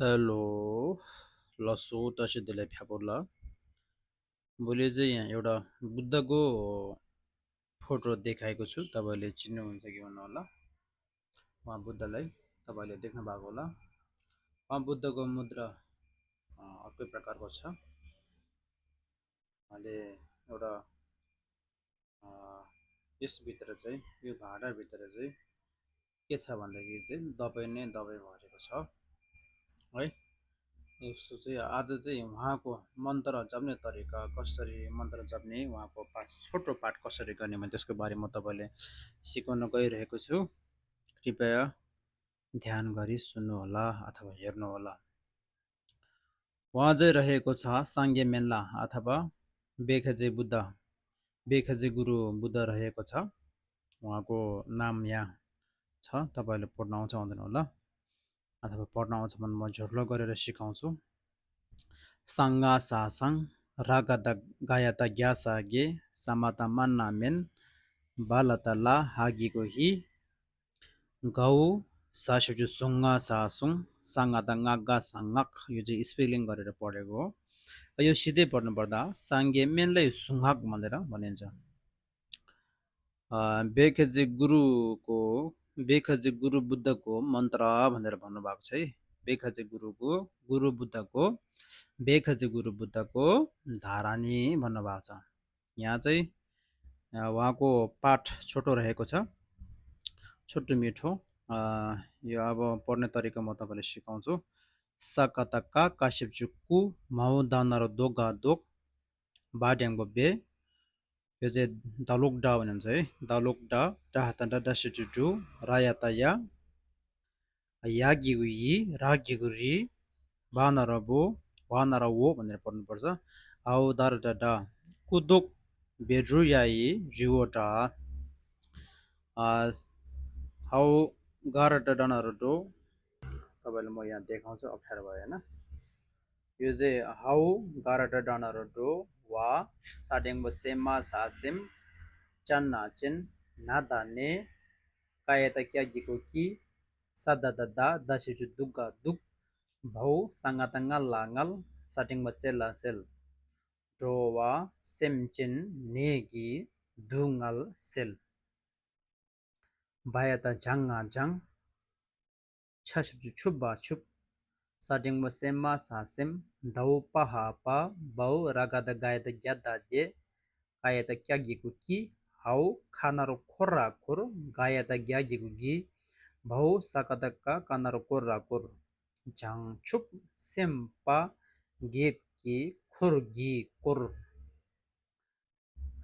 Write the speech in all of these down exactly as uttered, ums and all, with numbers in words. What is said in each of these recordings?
हेलो, ལགས་སོ། བཀྲ་ཤིས་བདེ་ལེགས་ཕྱག་པོ་ལ། भोलि चाहिँ यहाँ एउटा बुद्धको फोटो देखाएको छु, तपाईँले चिन्नुहुन्छ कि भन्नु होला। उहाँ बुद्धलाई तपाईँले देख्नु भएको होला। उहाँ बुद्धको मुद्रा, अ, अर्कै प्रकारको छ। उहाँले एउटा, अ, यसभित्र चाहिँ, यो भाँडाभित्र चाहिँ के छ भन्दाखेरि चाहिँ दबाई नै दबाई भरेको छ है। यसो चाहिँ आज चाहिँ उहाँको मन्त्र जप्ने तरिका कसरी, मन्त्र जप्ने, उहाँको पाठ, छोटो पाठ कसरी गर्ने भने त्यसको बारेमा म तपाईँलाई सिकाउन गइरहेको छु। कृपया ध्यान गरी सुन्नुहोला अथवा हेर्नुहोला। उहाँ चाहिँ रहेको छ साङ्गे मेनला अथवा बेखजे बुद्ध, बेखजे गुरु बुद्ध रहेको छ। उहाँको नाम यहाँ छ, तपाईँले पढ्न आउँछ आउँदैन होला, अथवा पढ्न आउँछ भने म झोर्लो गरेर सिकाउँछु। साङ्गा सासाङ रागा द गाया त ग्या सा गे सामा त मान्ना मेन बाला त ला हागीको हि गौ सा सुजु सुङ्गा सा सुङ साङ्गा त गागा सा गाक। यो चाहिँ स्पेलिङ गरेर पढेको हो। यो सिधै पढ्नुपर्दा साङ्गे मेनलाई सुङ्गाक भनेर भनिन्छ। अ, बेखजे गुरुको, बेखजे गुरु बुद्धको मन्त्र भनेर भन्नुभएको छ है। बेखजे गुरुको, गुरु बुद्धको, बेखजे गुरु बुद्धको धारानी भन्नुभएको छ। यहाँ चाहिँ, अ, उहाँको पाठ छोटो रहेको छ, छोटो मिठो। अ, यो अब पढ्ने तरिका म तपाईँलाई सिकाउँछु। सा कता का, कासिप चु कु, माउ दाना र दोगा दोक, बा ड्याङ्बो बे। यो चाहिँ दलोक डा भन्ने हुन्छ है। दलोक डा, डा हाता डा, डा सिचु डु, रा या ता या, या गिगु यी, रा गिगु री, बा न र बो, वा न र वो भनेर पढ्नुपर्छ। हाउ दा र डा डा, कुदोक बेड्रु या यी, रिवो डा। आ, हाउ गा र डा डा न र डो, तपाईँलाई म यहाँ देखाउँछु, अप्ठ्यारो भयो होइन। यो चाहिँ हाउ गा र डा डा न र डो, वा, सा ड्याङ्बो से मा सा सेम, चा ना चेन, ना दा ने, का या ता क्या गिगु कि, सा दा दा दा, दा सिचु दुगा दुक, भौ सा गा ता गा ला गाल, सा ड्याङ्बो से ला सेल, ड्रो वा सेम चेन ने गि दु गाल सेल। बा या ता झ्याङ गा झ्याङ, ཆ་ཞབས་ཀྱུ་ཆུ་བ་ཆུབ། ས་འགྲེང་བུ་སེ་མ་ས་སེམས། ཟླ་བོ་པ་ཧ་པ། བའོ་ར་ག་ད་ག་ཡ་ད་གྱ་ད་གྱེ། ཀ་ཡ་ད་ཀྱ་གི་གུ་ཀྱི། ཧའོ་ཁ་ན་རོ་ཁོ་ར་ཁོར། ག་ཡ་ད་གྱ་གི་གུ་གྱི། བའོ་ས་ཀ་ད་ཀ་ཀ་ན་རོ་ཀོ་ར་ཀོར། བྱང་ཆུབ་སེམས་དཔའ་བགེགས་ཀྱི་འཁོར་གྱིས་བསྐོར།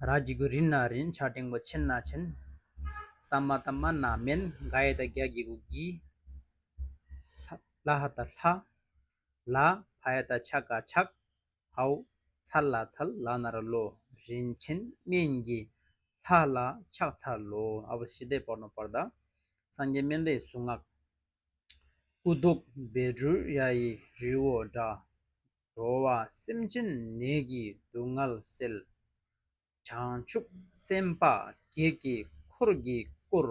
ར་གི་གུ་རི་ན་རིན། ཆ་འགྲེང་བུ་ཆེ་ན་ཆེན། ས་མ་ད་མ་ན་མེན། ག་ཡ་ད་གྱ་གི་གུ་གྱི། ལ་ཧ་ད་ལྷ། ལ་ཕ་ཡ་ད་ཆ་ག་ཆག། ཧའོ་ཚ་ལ་ཚལ། ལ་ན་ར་ལོ། རིན་ཆེན་སྨན་གྱི་ལྷ་ལ་ཕྱག་འཚལ་ལོ། ཨ་བ་ཤི་དེ་པར་ནོ་པར་ད། སངས་རྒྱས་སྨན་བླའི་གཟུངས་སྔགས། སྐུ་མདོག་བཻ་ཌཱུརྻ་ཡི་རི་བོ་འདྲ། འགྲོ་བ་སེམས་ཅན་ནད་ཀྱི་སྡུག་བསྔལ་སེལ། བྱང་ཆུབ་སེམས་དཔའ་བགེགས་ཀྱི་འཁོར་གྱིས་བསྐོར།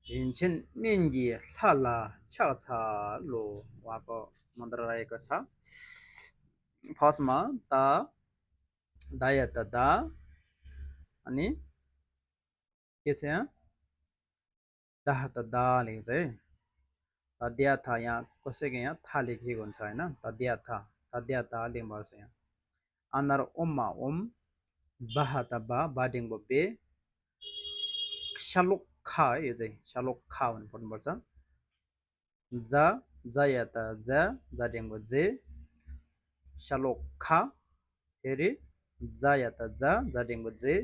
རིན་ཆེན་སྨན་གྱི་ལྷ་ལ་ཕྱག་འཚལ་ལོ། བ་གོ་མནྡྷ་ར་ཡི་ག་ས། ཕ་ས་མ་ད། ད་ཡ་ད་ད། ཨ་ནི། སྐད་ཆ་ཡང་། ད་ཧ་ད་ད་ལེགས་ཟེར། ད་དེ་ཡ་ཐ་ཡང་ཀོ་སེ་གེ་ཡང་ཐ་ལེགས་ཧེ་གོན་ཚ་ཡིན་ན་ད་དེ་ཡ་ཐ། ད་དེ་ཡ་ད་ལེགས་མར་ཟེར་ཡང་། ཨ་ན་རོ་ཨོ་མ་ཨོམ། བ་ཧ་ད་བ། བ་འགྲེང་བུ་བེ། ཤ་ལོག་ཁ་ཡོད་ཟེར། ཤ་ལོག་ཁ་བ་ནི་པོ་ཏི་པོ་ས། ཛ། ཛ་ཡ་ད་ཛ། ཛ་འགྲེང་བུ་ཛེ། ཤ་ལོག་ཁ། ཧེ་རི། ཛ་ཡ་ད་ཛ། ཛ་འགྲེང་བུ་ཛེ།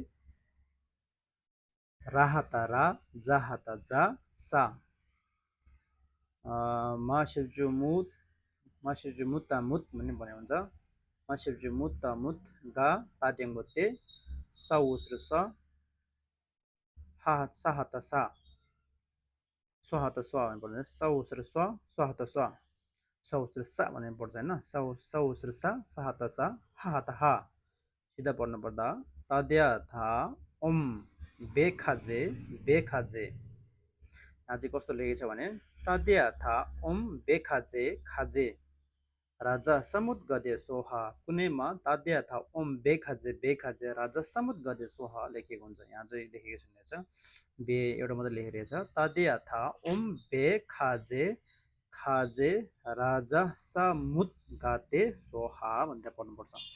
ར་ཧ་ད་ར། ཛ་ཧ་ད་ཛ། ས། ཨ། མ་ཞབས་ཀྱུ་མུ། མ་ཞབས་ཀྱུ་མུ་ད་མུད། མ་ནི་པ་ནི་འོན་ཙ། མ་ཞབས་ཀྱུ་མུ་ད་མུད། ག་ད་འགྲེང་བུ་ཏེ། ས་འོ་ཟེར་ས། ཧ་ཧ་ས་ཧ་ད་ས། སོ་ཧ་ད་སོ། ཨ་བ་ནི་པོ་ཏི་ས་འོ་ཟེར་སོ། སོ་ཧ་ད་སོ། ས་འོ་ཟེར་ས། མ་ནི་པོ་ཏི་ས་ན་ས་འོ། ས་འོ་ཟེར་ས། ས་ཧ་ད་ས། ཧ་ཧ་ད་ཧ། ཤི་ད་པར་ནོ་པར་ད། ད་དེ་ཡ་ཐ་ཨོམ། བེ་ཁ་ཛེ། བེ་ཁ་ཛེ། ཡང་ཅིག་ཀོ་སྟོ་ལེགས་ཆ་བ་ནི། ད་ ཏདྱ་ཐཱ། ཨོཾ་བྷཻ་ཥ་ཛྱེ་ཥ་ཛྱེ་རཱ་ཛ་ས་མུདྒ་ཏེ་སྭཱ་ཧཱ། ཀུན་ནས་མ་ཏདྱ་ཐཱ། ཨོཾ་བྷཻ་ཥ་ཛྱེ་བྷཻ་ཥ་ཛྱེ་རཱ་ཛ་ས་མུདྒ་ཏེ་སྭཱ་ཧཱ་ལེགས་ཀྱི་གོ་འཛིན་ཡང་ཚོ་ལེགས་ཀྱི་གོ་འཛིན་ལེགས་ཚོ་བྷེ་ཡོད་མ་ད་ལེགས་རེ་ཚ། ཏདྱ་ཐཱ། ཨོཾ་བྷཻ་ཥ་ཛྱེ་ཥ་ཛྱེ་རཱ་ཛ་ས་མུདྒ་ཏེ་སྭཱ་ཧཱ། འདྲ་པོ་ནོར་སོང་།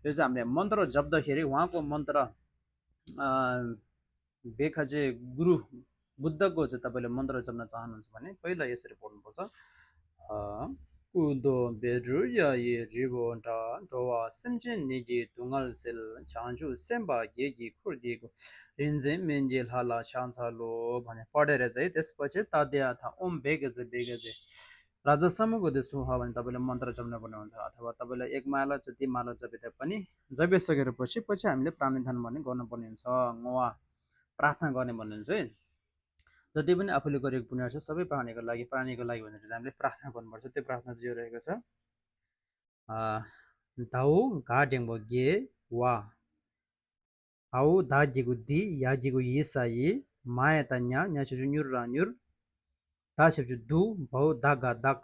ཡོད་ཙམ་ནས་མནྟྲ་རྒྱབ་ད་ཤེ་རི་ཝང་ཀོ་མནྟྲ། བྷཻ་ཥ་ཛྱེ་གུ་རུ་བུདྡྷ་གོ་ཙེ་ཏ་པ་ལེ་མནྟྲ་རྒྱབ་ན་ཙང་ནོ་ཙ་མ་ནི་པའི་ལ་ཡེ་སི་རི་པོ་ནོར་སོང་། ཨ། སྐུ་མདོག་བཻ་ཌཱུརྱ་ཡི་རི་བོ་འདྲ། འགྲོ་བ་སེམས་ཅན་ནད་ཀྱི་སྡུག་བསྔལ་སེལ། བྱང་ཆུབ་སེམས་དཔའ་བརྒྱད་ཀྱི་འཁོར་གྱི་སྒོ། རིག་འཛིན་སྨན་གྱི་ལྷ་ལ་ཕྱག་འཚལ་ལོ། བ་ནི་པ་ཏྲེ་རེ་ཛེ་དེ་སི་པ་ཆེ་ཏདྱ་ཐཱ། ཨོཾ་བྷཻ་ཥ་ཛྱེ་བྷཻ་ཥ་ཛྱེ་རཱ་ཛ་ས་མུདྒ་ཏེ་སྭཱ་ཧཱ། བ་ནི་ཏ་པ་ལེ་མནྟྲ་རྒྱབ་ན་པོ་ནོར་སོང་། ཨ་ཐ་བ་ཏ་པ་ལེ་ཨེག་མ་ལ་ཙ་ཏི་མ་ལ་ཙ་བི་ཏ་པ་ནི་ཛ་བྷེ་ས་གི་རི་པོ་ཆེ་པ་ཆེ་ཨམ་ལེ་པྲ་ཎི་དྷ་ན་མ་ནི་གོ་ན་པོ་ནོར་སོང་། བསྔོ་བ་པྲ་ཐ་ན་གོ་ནི་པོ་ནོར་སོང་། ད་དེ་བས་ནི་ཨ་ཕ་ལི་ཀ་རིག་པུ་ཉར་ཤ་ས་བའི་པྲ་ནི་ཀ་ལ་གི་པྲ་ནི་ཀ་ལ་གི་བ་ནི་རི་ཟམ་ལེ་པྲ་ཐ་ན་གོན་པར་ས་དེ་པྲ་ཐ་ན་ཟི་ཡོ་རེ་ག་ས། ཨ། དའོ་ག་འགྲེང་བུ་དགེ་བ། ཨའོ་ད་གི་གུ་དི་ཡ་གི་གུ་ཡི་ས་ཡི། མ་ཡ་ད་ཉ་ཉ་ཆ་ཆུ་ཉུར་ར་ཉུར། ད་ཆ་ཆུ་དུ་བའོ་ད་ག་དག།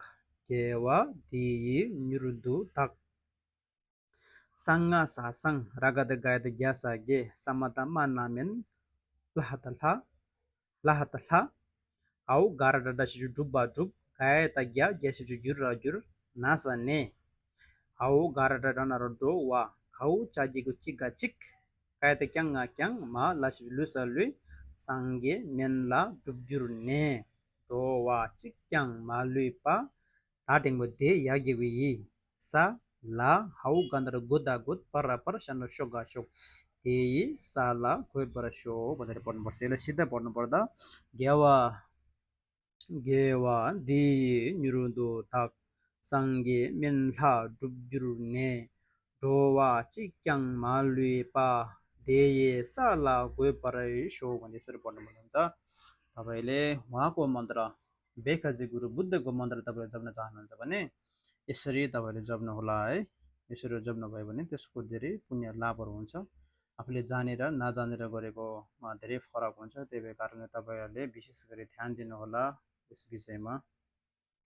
དགེ་བ་དི་ཡི་ཉུར་དུ་དག། སང་ང་ས་སང་། ར་ག་ད་ག་ཡ་ད་གྱ་ས་གྱེ། ས་མ་ད་མ་ན་མེན། ལ་ཧ་ད་ལྷ། ལ་ཧ་ད་ལྷ། ཨའོ་ག་ར་ཌ་ཌ་ཞབས་ཀྱུ་སྒྲུབ་པ་སྒྲུབ། ག་ཡ་ད་གྱ་གྱ་ཞབས་ཀྱུ་སྒྱུར་ར་སྒྱུར། ན་ས་ནས། ཨའོ་ག་ར་ཌ་ཌ་ན་རོ་འགྲོ་བ། གའོ་ཅ་གི་གུ་ཅི་ག་ཅིག། ཀ་ཡ་ད་ཀྱང་ང་ཀྱང་། མ་ལ་ཞབས་ཀྱུ་ལུ་ས་ལུས། སངས་རྒྱས་མེན་ལ་སྒྲུབ་གྱུར་ནས། འགྲོ་བ་གཅིག་ཀྱང་མ་ལུས་པ། ད་འགྲེང་བུ་དེ་ཡ་གི་གུ་ཡི། ས་ལ་ཧའོ་ག་ན་རོ་གུ་ད་གུད། པ་ར་པར་ཤ་ན་ཤོ་ག་ཤོག། དེ་ཡི་ས་ལ་འགོད་པར་ཤོག། པ་ད་རེ་པོ་ནོར་སེ་ལ་ཤི་ད་པོ་ནོར་ད། དགེ་བ། དགེ་བ་འདི་ཡིས་མྱུར་དུ་དག། སངས་རྒྱས་སྨན་ལྷ་འགྲུབ་གྱུར་ནས། འགྲོ་བ་གཅིག་ཀྱང་མ་ལུས་པ། དེ་ཡི་ས་ལ་འགོད་པར་ཤོག། འདི་སེར་པོ་ནོར་ད། ད་བ་ལེ་ཝང་ཀོ་མནྟྲ། བྷེ་ཥ་ཛྱེ་གུ་རུ་བུདྡྷ་གོ་མནྟྲ་ཏ་པ་ལེ་ཛབ་ན་ཛ་ཧ་ན་ཛ་པ་ནི། ཨེ་ཤ་རི་ཏ་པ་ལེ་ཛབ་ན་ཧོ་ལ་ཨེ། ཨེ་ཤ་རི་ཛབ་ན་བ་ཡ་པ་ནི་ཏེ་སྐུ་དེ་རི་པུ་ཉ་ལ་པར་འོང་ཆ། ཨ་ཕ་ལེ་ཛ་ནི་ར་ན་ཛ་ནི་ར་གོ་རེ་གོ་མ་དེ་རི་ཧྥ་ར་གོང་ཆ། དེ་བའི་ཀ་ར་ནི་ཏ་པ་ཡ་ལེ་བི་ཤི་སི་ཀ་རི་དྷྱན་དི་ནི་ཧོ་ལ་ཨེ་སི་བི་ཟེ་མ།